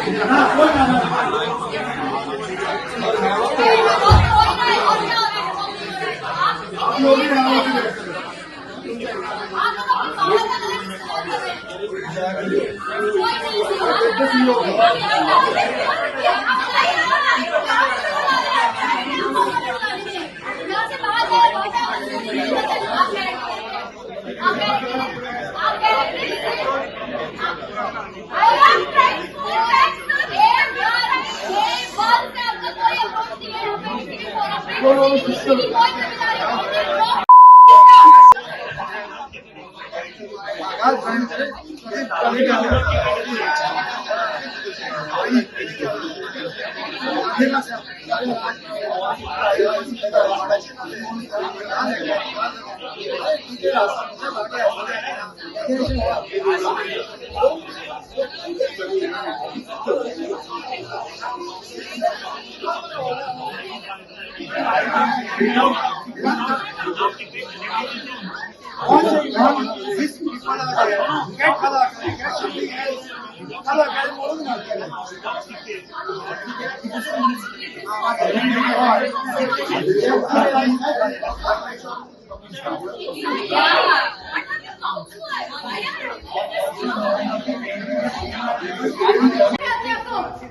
आप लोग ही यहाँ होते हैं। आप लोग अपनी पावर का गलत इस्तेमाल कर रहे हैं। कोई नहीं। यहाँ से बाहर जाए, आप कह रहे हैं, आप कह रहे हैं, I am trying to से आपका कोई अप्रोच नहीं है यहाँ पे, किसी भी फोरम पे किसी की कोई जिम्मेदारी नहीं है। Get something else. आपको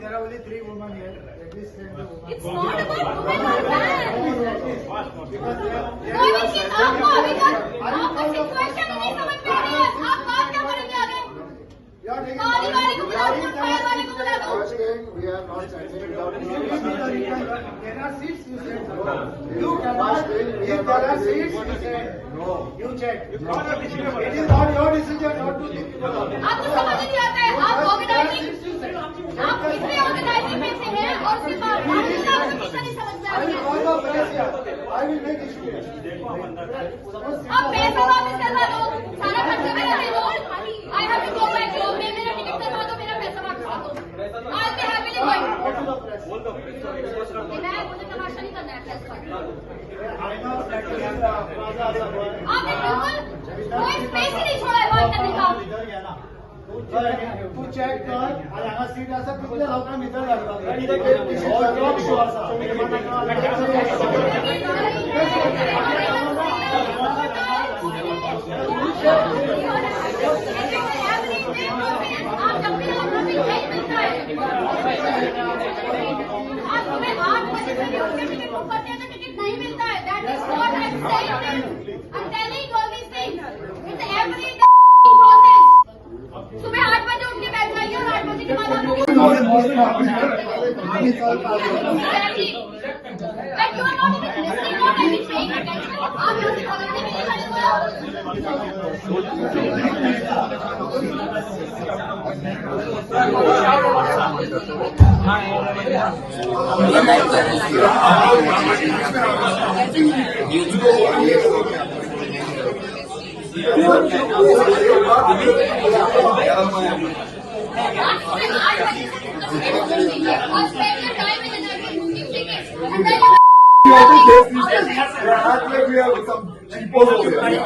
There are only three women here. At least 10 women. It's not about women or man. Because they are, कोई भी चीज आपको अभी तक आपको सिचुएशन नहीं समझ में आ रही है। आप बात क्या करेंगे आगे? You are taking पानी वाले को बुला दो, फायर वाले को बुला दो। First thing, we are not standing without There are seats, you said. You cannot, First thing, we if are there are not seats, you said. No. You check. It is not your decision not to give people out. आपको समझ नहीं आता है। आप organising, आप कितने organising में से हैं और उसके बाद आपको कितना नहीं समझ में I आती will Hai. call the press here. I will make issue here. आप पैसा वापस करवा दो, सारा खर्चा मेरा दे दो। I have to go back home. मैं मेरा टिकट करवा दो, मेरा पैसा वापस कर दो। I be happily going. Go to the press. मैं मुझे तमाशा नहीं करना है प्रेस पर। I know that is plaza आसा पळय. आपने बिल्कुल कोई स्पेस ही नहीं छोड़ा है बात करने का। भितर गेला. तूं चेक कर आनी हांगा सीट आसा, कितले लोकांक भितर घालपाक. हो टॉक शो आसा. आप जब भी नहीं मिलता है, आप सुबह 8 बजे से भी उठ के टिकट बुक करते हैं तो टिकट नहीं मिलता है। That is what I am saying. I am telling all these things. It's every process. सुबह 8 बजे उठ के बैठ जाइए और 8 बजे के बाद आप Exactly. Like you are not even listening, not even paying attention. आप यहाँ से भगाने के लिए खड़े हुए हो। आप सुबह 8 बजे से और spend your time and energy booking tickets and then you Act like we have some cheapos over here.